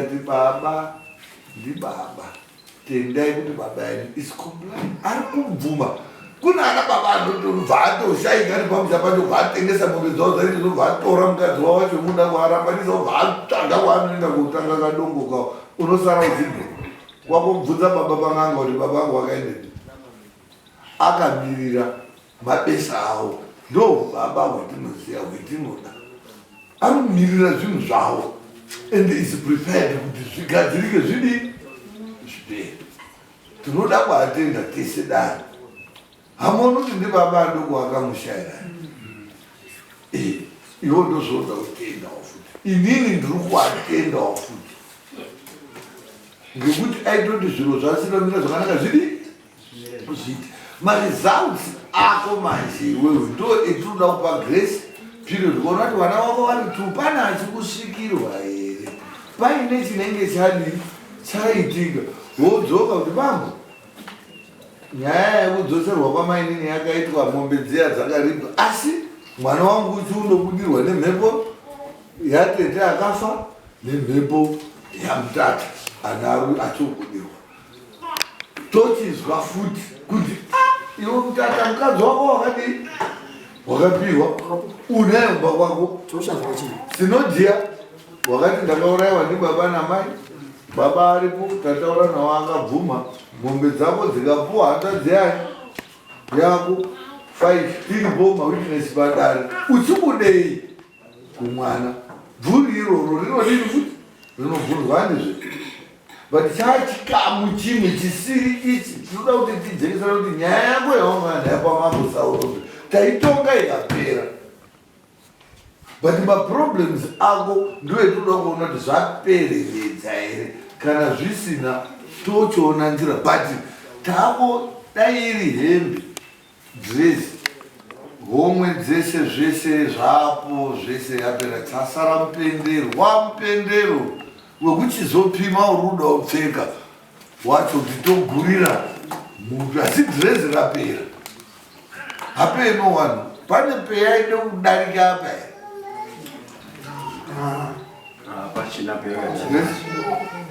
Ati baba ndibaba tendai kuti baba yenyu is compliant ari kubvuma kuna ana baba anotobva atoshaika ari pamusha pacho bva atengesa mombe dzavo dzacho zobva atora mukadzi wavo wacho muda kuarambanisa obva atsvaga kwaanoenda kotanga kadongo kawo unosara uchibva wakobvunza baba pang'anga kuti baba vangu vakaendepi akamirira mabesa awo ndo baba hwetinoziva hwetinoda ari kumirira zvinhu zvavo and is prepared kuti zvigadzirike zvidii zvipere tinoda kuatenda tese dare hama unoti ndibaba adoko akamushaira eh, iwo ndozvooda kutendawo futi inini ndiri kuatendawo futi ngekuti aitoti zviro zvasina kumira zvakanaka zvidii Zviite. Maresults ako manje iwewe ndo etinoda kupa grace period kuona kuti vana vako vari two pane achikusvikirwa here paine chinenge chadii chaitika wodzoka kuti bambo nyaya yekudzoserwa kwamainini yakaitwa mombe dziya dzakaripwa asi mwana wangu uchi unobudirwa nemhepo yatete akafa nemhepo yamutata anaru achiobudirwa tochizwa futi kuti ah, iwe mutata mukadzi wako wakadii wakapiwa unaye kumba kwako sinodhiya wakati ndakaurayiwa ndibaba namai baba aripo tataura nawo akabvuma mombe dzako dzikapuwa hanzvadzi yayo yako 5 tiripo mawitness padare uchikudei kumwana bvuri iroro rinodini futi rinobvurwa handizve but chachikamu chimwe chisiri ichi tinoda kuti tijekesera kuti nyaya yako yaungana nayo pamambo saurombe taitonga ikapera but maproblems ako ndiwo etinoda kuona kuti zvaperevedza here kana zvisina tochiona nzira but tako dai iri hembe Dress homwe dzese zvese zvapo zvese yapera chasara mupendero wamupendero wekuchizopima uri kuda kupfeka wacho kuti togurira mutu asi dress rapera hapeno wanhu pane peyaide kudarika apa here Pachina peya.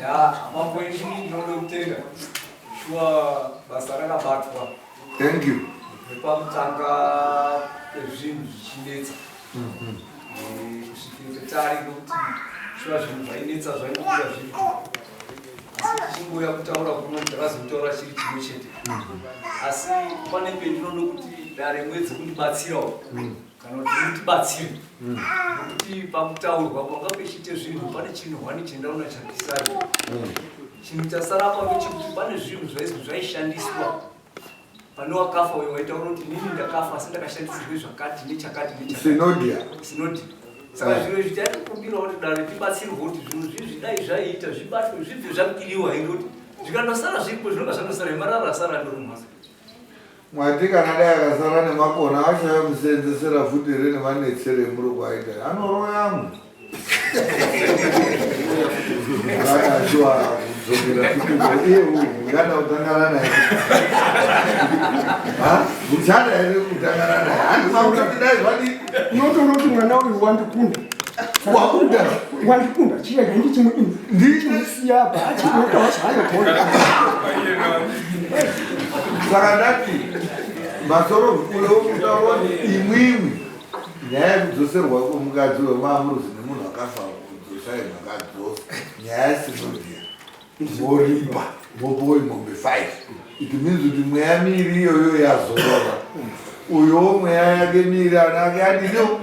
Ya, mambo ini ndinoda kutenda. Shuwa basa rakabatwa. Thank you. Nepamutanga pezvinhu zvichinetsa. Eh, kusvikira petari nokuti shuwa zvinhu zvainetsa zvaingobuda zviri. Asi tichingouya kutaura kuno takazotaura chiri chimwe chete. Asi pane pendinoda kuti dare mwedzi kundibatsirawo. Kana kuti mutibatsire. Nokuti pakutaurwa kwanga pechiite zvinhu pane chinhu hwani chendaona chandisari. Chinhu chasara apa ndechekuti pane zvinhu zvaizwi zvaishandiswa pane wakafa uyo waitaura kuti inini ndakafa asi ndakashandisirwe zvakati nechakati nechakati. Sinodia. Saka zviro izvi taitokumbirawo kuti dare tibatsirwe kuti zvinhu zvizvi dai zvaiita zvibatwe zvibve zvakiriwa here kuti zvikandosara zviripo zvinonga zvandosara marara asara ndorumhaso. Mwati kana dai akasara nemakona achaya musenzesera futi here nemanetsere emuri kuaita anoroyamwe akashuwa kudzokera futi iye ungada kutangana naye uchada here kutangana naye handimakuti dai zvadii unotoona kuti mwana uyu wandikunda wakuda wandikunda chirega ndichimudini ndichimusiya apa achinotaura zvaanogona saka ndati masoro uyo kutaura kuti imwimwi nyaya yekudzoserwa kwemukadzi wemamuruzi nemunhu akafa kudzosai makadzosa nyaya sinodhiya moripa mopiwe mombe 5 it means kuti mweya miiri iyoyo yazorora uyowo mweya yake miiri ana ake adiniwo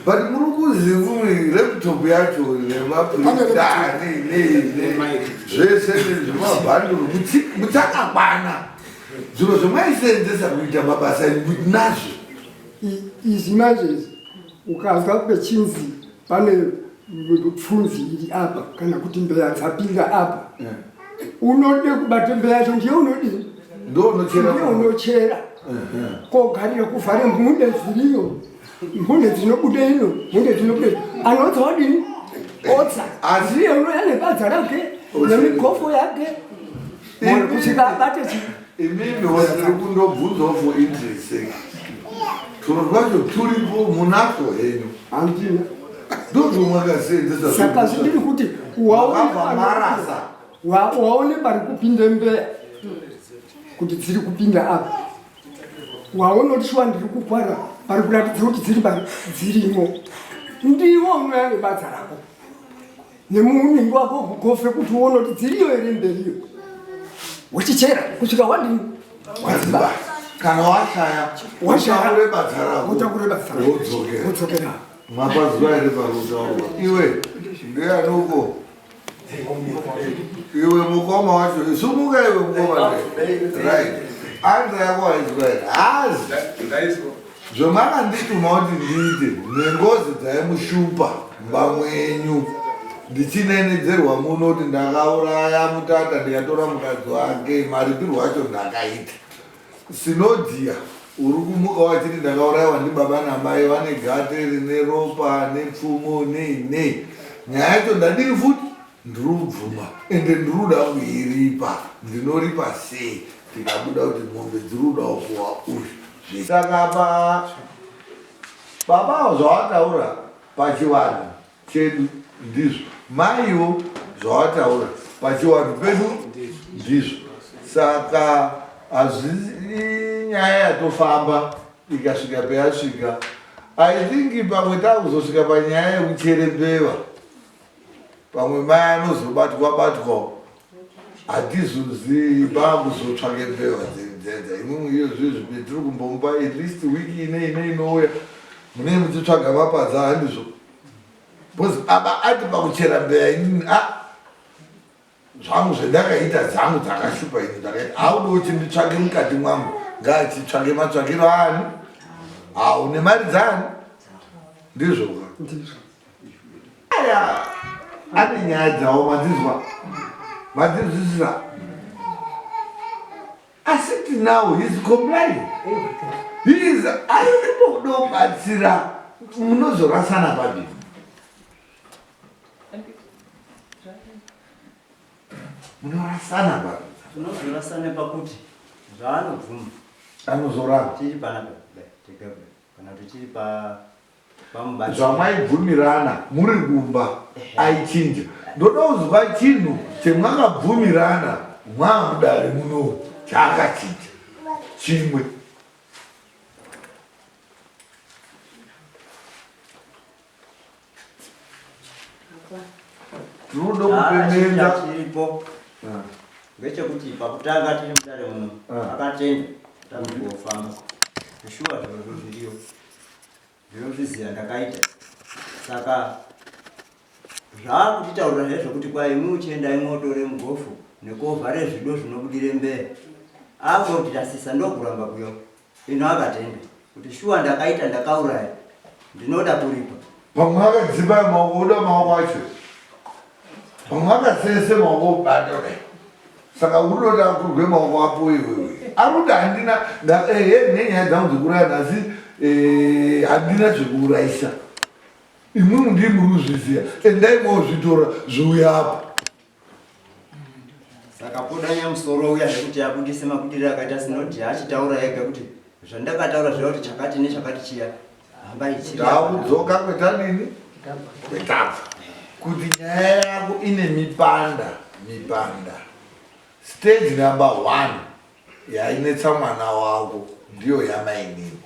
but muri kuziva laptop yacho nemaprinta nei zvese zvemabhanduru muchakakwana zviro zvemaisenzesa kuita mabasa nazvo izvi manje izvi ukanzwa pechinzi pane pfunzi iri apa kana kuti mbeya dzapinda apa unode kubata mbeya yacho ndiye unodii ndiye unochera kogarira kuvhare mhunde dziriyo mhunde dzinobuda ino mhunde dzinobuda anotsa wadini otsa asi unouya nebadza rake nemigofo yake kusvika abate chii Imimi wasiri kundobvunzawo for interest sake. Turo twacho turipo munatwo henyu. Handina. Ndozvomwakasenzesa. Saka zvindiri kuti waone waone pari kupinda mbeya kuti dziri kupinda apa. Waona kuti shuwa ndiri kukwara pari kuratidza kuti dziri pari dzirimo. Ndiwo unouya nebadza rako. Nemuningi wako kugofe kuti uone kuti dziriyo here mberiyo. Uchichera kusvika wadini? Wadzibata. Kana washaya, washaya badza rako. Wotakure badza rako. Wodzokera. Wodzokera. Mapazuva here parutaurwa? Iwe, ndiyani uko? Iwe mukoma wacho, sumuka iwe mukoma. Right. Anza yako waizwa here? Hazi. Zvamakandituma kuti ndiite nengozi dzaimushupa mumba mwenyu ndichinenedzerwa muno kuti ndakauraya mutata ndikatora mukadzi wake maripirwo acho ndakaita sinodhiya uri kumuka wachiti ndakaurayiwa ndibaba namai vane gate rine ropa nepfumo nei nei nyaya yacho ndadii futi ndiri kubvuma ende ndiri kuda kuiripa ndinoripa sei tikabuda kuti mombe dziri kudawo kuwa uyu saka pa babawo zvawataura pachivanhu chedu ndizvo maiwo zvawataura pachivanhu pedu ndizvo saka hazvisi nyaya yatofamba ikasvika payasvika i think pamwe takuzosvika panyaya yekuchere mbeva pamwe mai anozobatwa batwawo hatizozivi pakuzotsvake mbeva dzenzenza imwimwi iyo zvezvi petiri kumbomupa at least wiki ine ine inouya munee muchitsvaga mapadza handizvo because aba ati pakuchera mbeya inini a ah, zvangu zvendakaita dzangu dzakashupa ini ndakaita haudi kuti nditsvake mukati mwangu ngaachitsvake matsvakiro ani hau nemari dzaani ndizvoka aya ane nyaya dzawo madzizwa madzinzwisisa asi tinawo he's complying he is ari kutodobatsira munozorasana papi munorasana papi tinozorasana pakuti zvaanobvuma anozoramba tiri panapa tega kana kuti tiri pa Zvamaibvumirana muri kumba aichinja. Ndoda kuzwa chinhu chemwakabvumirana mwamudare muno chaakachinja chimwe. Tinoda kupemenda chiripo ah. ngechekuti pakutanga tiri mudare muno ah. akatenda takungofamba shuwa zvirozvo zviriyo Ndinozviziva ndakaita saka zvaakutitaurira zve zvekuti kwai imwi uchiendai mwotore mugofu nekovhare zvido zvinobudire mberi akutotirasisa ndokuramba kuyo ino akatenda kuti shuwa ndakaita ndakauraya ndinoda kuripa pamwe akadzipa maoko oda maoko acho pamwe akasese maoko obata kudai saka unoda kurwe maoko apo iwewe arikuti handina ehe nenyaya dzangu dzekuuraya nhasi eh, handina zvekuurayisa imwimwi ndii muri kuzviziva endai mozvitora zviuya apo saka poda nyamusoro uya zvekuti abudise mabudire akaita sinoti achitaura ega kuti zvandakataura zviya kuti chakati nechakati chiya Takudzoka kwetadini kwetabva kuti nyaya yako ine mipanda mipanda. Stage number one yainetsa mwana wako ndiyo yamainini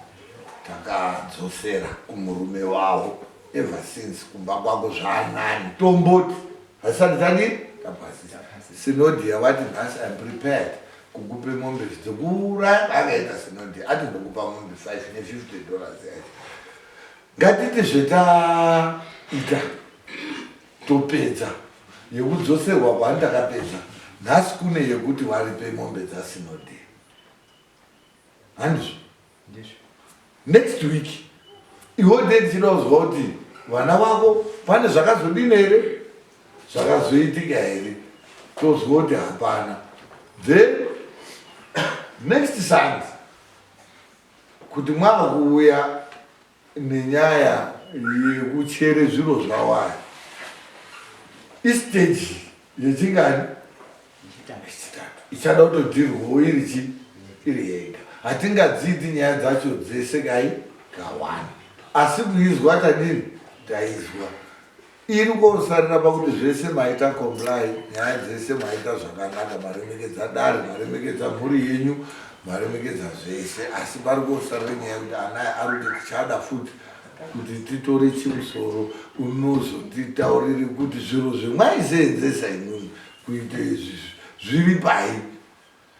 takadzosera kumurume wavo ever since kumba kwako zvaanani tomboti hasisati tadini tapasisa sinodhi yavati nhasi im prepared kukupe mombe dzekuuraya akaita sinodhi ati ndokupa mombe 5 ne50 dollars yacho ngatiti zvetaita topedza yekudzoserwa kwandakapedza nhasi kune yekuti waripe mombe dzasinodhi handizvo next week iwo dei tichida kuzwa kuti vana vako pane zvakazodini here zvakazoitika here tozwa kuti hapana then next sunday kuti mwakuuya nenyaya yekuchere zviro zvawaya istage yechingani yechitatu ichada kutodhirwawo iri chi iri yega hatingadziiti nyaya dzacho dzese kai kawani asi kuizwa tadini Taizwa. Iri kosarira pakuti zvese maita comply, nyaya dzese maita zvakanaka, maremekedza dare, maremekedza mhuri yenyu, maremekedza zvese, asi pari kosarira nyaya yekuti anaya ari kuti tichada futi kuti titore chimusoro unozotitaurire kuti zviro zvemwaiseenzesa imwimwi kuita izvi zviri pai.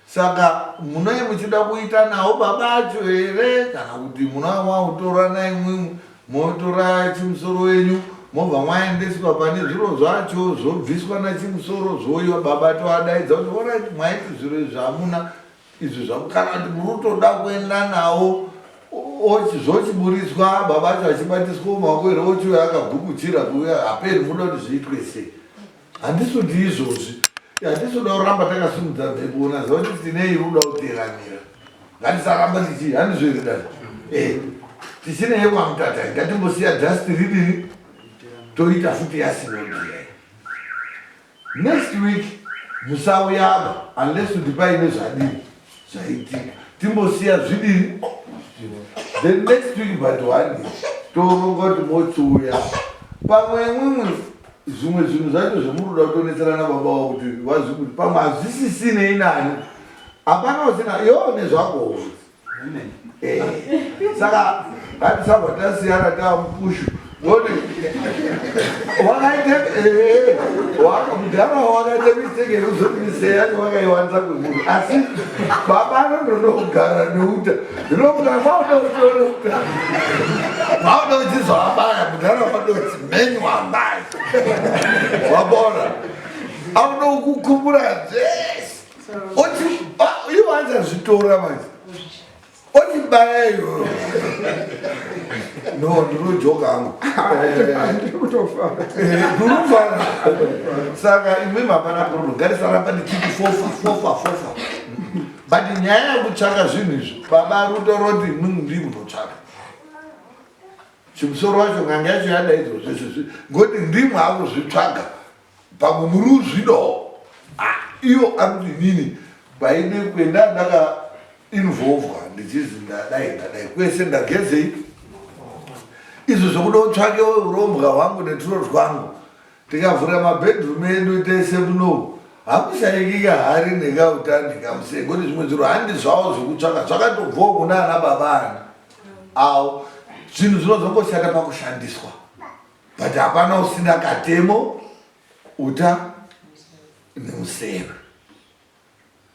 Saka munenge muchida kuita nawo baba acho here kana kuti munova mautorana imwimwi motora chimusoro wenyu mobva mwaendeswa pane zviro zvacho zvobviswa nachimusoro zvouyiwa baba toadaidza kuti orit mwaiti zviro izvi hamuna izvi zvamu kana kuti muri kutoda kuenda nawo zvochiburitswa baba acho achibatiswa mumaoko here ochiuya akagukuchira kuuya haperi munoda kuti zviitwe sei Handisi kuti izvozvi hatisi kuda kuramba takasimudza mhepo unaziva kuti tine iri kuda kuteramira ngatisaramba tichi handizvo here dai eh, tichine yekwamutata ngatimbosiya dust ridini toita futi yasinodhiya next week musauyaba unless kuti paine zvadini zvaitika timbosiya zvidini then next week but one toronga kuti mochiuya pamwe imwimwi zvimwe zvinhu zvacho zvemuri kuda kutonetserana baba wavo kuti vazvikuti pamwe hazvisisinei nani hapana usina iwewo nezvako eh, saka ngatisabva tasiyana taamupushu ngoti wakaita eh, mudhara wakaita mistake yekuzoti misee yacho wakaiwanza kwemuri asi baba anondonogara neuta ndinomuka mauda uchiona uta mauda uchizoabaya mudhara wadoti menyu amai wabona auda kukumbura zvese oti iwo achazvitora manje otibaya iyoyo no ndinojoka hangu ndinofara saka imwe mapana problem ngatisaramba ndichiti fofa fofa fofa but nyaya yekutsvaka zvinhu izvi baba rutoroti imwimwi ndii munotsvaka chimusoro wacho n'anga yacho yadaidzwa zvese zvi ngoti ndimwe akuzvitsvaga pamwe muri uzvidawo ah, iyo akuti inini paine kuenda ndaka involvwa ndichizi ndadai ndadai kwese ndagezei izvo zvekuda utsvake urombwa hwangu neturo twangu tikavhura mabedroom edu tese munomu hakushaikika hari nekauta nekamusee ngoti zvimwe zviro handi zvavo zvekutsvaka zvakatobvawo kuna ana baba ani awo zvinhu zvinozongoshata pakushandiswa but hapana usina katemo uta nemuseve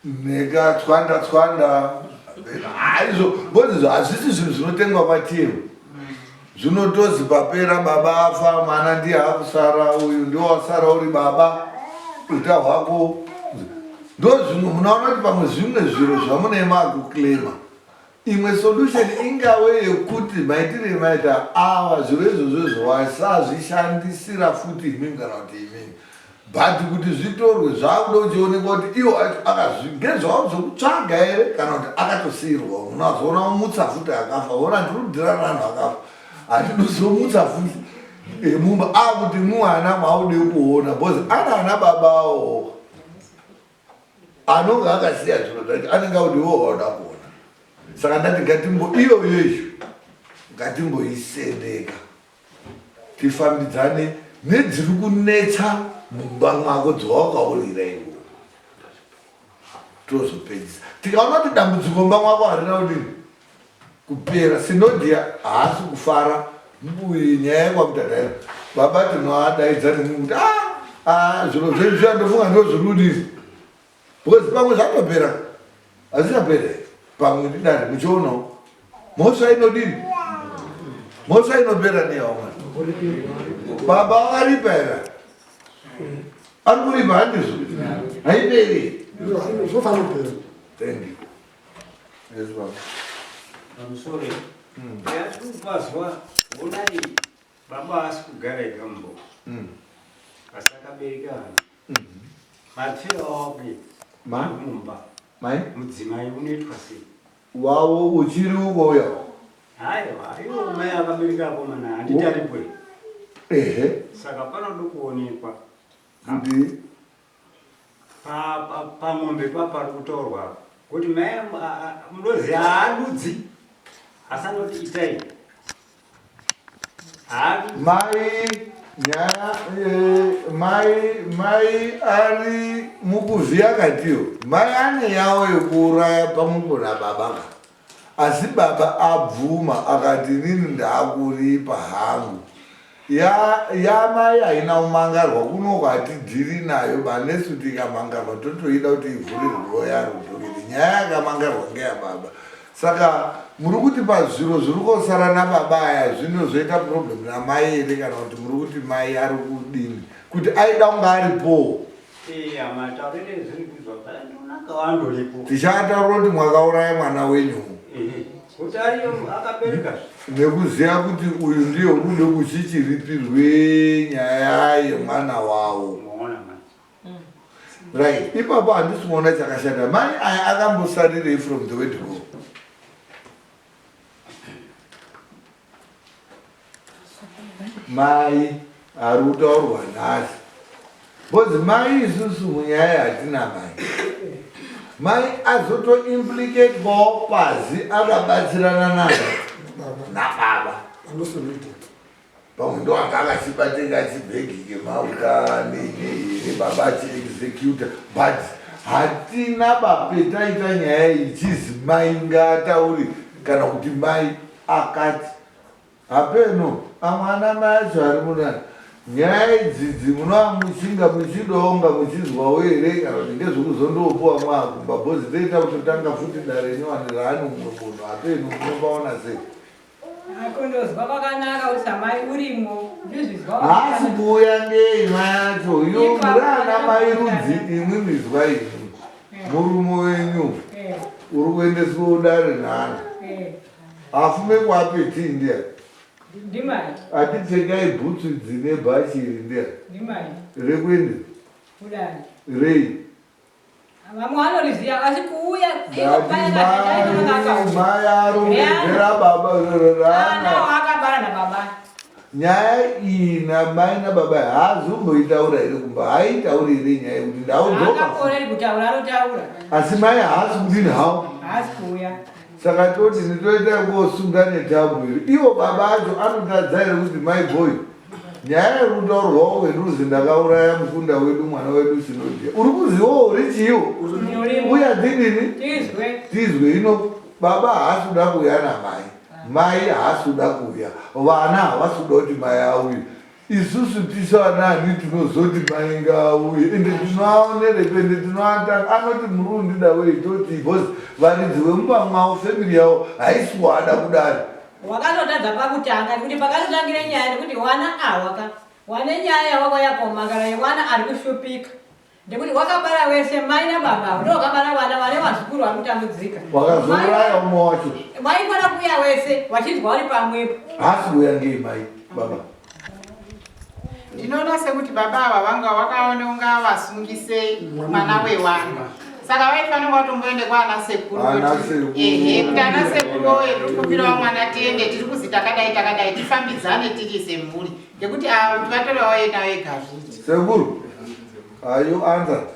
nekatswanda tswanda haizvo bcause hazvisi zvinhu zvinotengwa kwatiri zvinotozi papera baba afa mwana ndiye akusara uyu ndiwo wasara uri baba uta hwako ndo zvimwe munoona kuti pamwe zvimwe zviro zvamunee makuclaima Imwe solution ingave yekuti maitire emaita ava zviro izvozvo izvo wasazvishandisira futi imimi kana kuti imimi but kuti zvitorwe zvakuda kuchionekwa kuti iwo acho akazvi ngezvavo zvekutsvaga here kana kuti akatosiirwa unozoona mutsa futi akafa ona ndiri kudhira vanhu akafa hatidozomutsa futi emumba akuti mwana maude kuona because ana ana babawo anonga akasiya zviro zvacho anenge akuti iwo wauda kuona saka ndati ngatimbo iyoyo iyo ngatimboisendeka tifambidzane nedziri kunetsa mumba mwako dzawakaurira iwo tozopedzisa tikaona kuti dambudziko mumba mwako harina kudini kupera sinodia haasi kufara mbuyi nyaya yekwamutadaira baba tinoadaidza nemumwe kuti ah, ah, zviro zvenyu zviya ndofunga ndo zviri kudii because pamwe zvatopera hazvichapera pamwe ndidari muchionawo mhosva inodini mhosva inopera neyaomwana baba vakaripa here ari kuripa handizvo haiperi thank you Yes, baba. Pamusoro. Yatikupazwa honai baba haasi kugara ega mumba. Asi akabereka vana. Mapfira wake Ma? mumba. Mai? Mudzimai unoitwa sei? Wawo uchiri uko uya. Haiwa, iwo mai akabereka akomana handiti aripo here? Ehe. Saka panoda kuonekwa Kuti pamombe pa pari kutaurwa apa kuti mai munoziva haadudzi asi anoti itai Mai nyaya eh, mai mai ari mukuvhiya katiyo mai ane yawo yekuuraya pamwepo nababa ka asi baba abvuma akati inini ndakuripa hangu ya yamai haina kumangarwa kuno hatidhiri nayo banesu tikamangarwa totoida kuti ivhurirwe yarudhoketi nyaya yakamangarwa ngeyababa Saka muri kuti pazviro zviri kosara nababa aya zvinozoita problem namai here kana kuti muri kuti mai ari kudini kuti aida kunge aripowo? Tichataura kuti mwakauraya mwana wenyu nekuziva kuti uyu ndiye uri kude kuchichiripirwe nyaya yemwana wavo. Right, ipapo handisi kuona chakashata. Mai aya akambosarirei from the word go? Mai ari kutaurwa nhasi. Because mai isusu munyaya hatina mai. Mai azotoimplicatwawo pazi akabatsirana nani nababa. Pamwe ndoanga akachibatenga chibhegi kemauta neinei baba achiexecuta but hatina bapetaita nyaya iyi chizi mai ngaataure kana kuti mai akati hapeno amwe ana mai acho ari munani nyaya idzidzi munova muchinga muchidonga muchizwawo here kana kuti ndezvekuzondoopuwa mwakumba bhozi toita kutotanga futi dare nyowani raani umwe munhu hapeno munopaona sei Akundozwa kwakanaka kuti samai urimo ndizvizwa. Haasi kuuya ngei mai acho yo muri ana mai rudzi imwi mizwa imwi eh. murume wenyu eh. uri kuendeswa kudare nana eh. afume kwapi tii ndiya atipfekai bhutsu dzine bhachi iri ndiya rekuende rei Vamwe vanoriziva asi kuuya mai arongedzera baba akabara nababa nyaya iyi namai nababa haazomboitaura here kumba haaitauri here nyaya yekuti ndaudzokakoreri kutaura anotaura asi mai haasi kudini hawo haasi kuuya saka toti nditoita kosunga netambo iri ivo baba acho anotadza here kuti mai boy Nyaya iri kutaurwawo kwenduzi ndakauraya mukunda wedu mwana wedu Sinodhiya. Uri kuziwawo uri chiiwo? Uya dzidini? Tizwe. Tizwe ino baba haasi kuda kuuya namai. Mai haasi kuda kuuya. Vana havasi kuda kuti mai auye. Isusu tisu anaani tinozoti mai ngaauye. Ende tinoaonerepi ende tinoatanga anoti muri kundida wei toti because varidzi vemumba mwavo family yavo haisi kuada kudari. Wakatotadza pakutanga nekuti pakatotangira nyaya nekuti wana awa ka wane nyaya yawakauya komangara yewana ari kushupika ndekuti wakabara wese mai nababa ndo wakabara wana wane wazukuru wari kutambudzika wakazouraya umwe wacho waifana kuuya wese wachinzwa wari pamwepo haasi kuuya ngei mai baba Ndinoona sekuti baba ava vanga vakaona kunga vasungise mwana wevanhu saka vaifanira vatomboende kwaana sekuru ehe kuti ana sekuru oye tikumbirawo mwana tiende tiri kuzi takadai takadai tifambidzane tiri semhuri ngekuti ava kuti vatore vaoenda vega zviti sekuru are you answered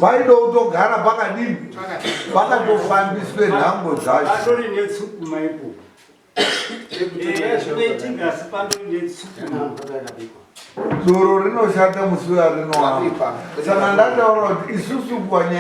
Paido kutogara pakadini pakatofambiswe nhambo dzacho. Doro rinoshata musi warinoamba. Saka ndataura kuti isusu kwanyaya.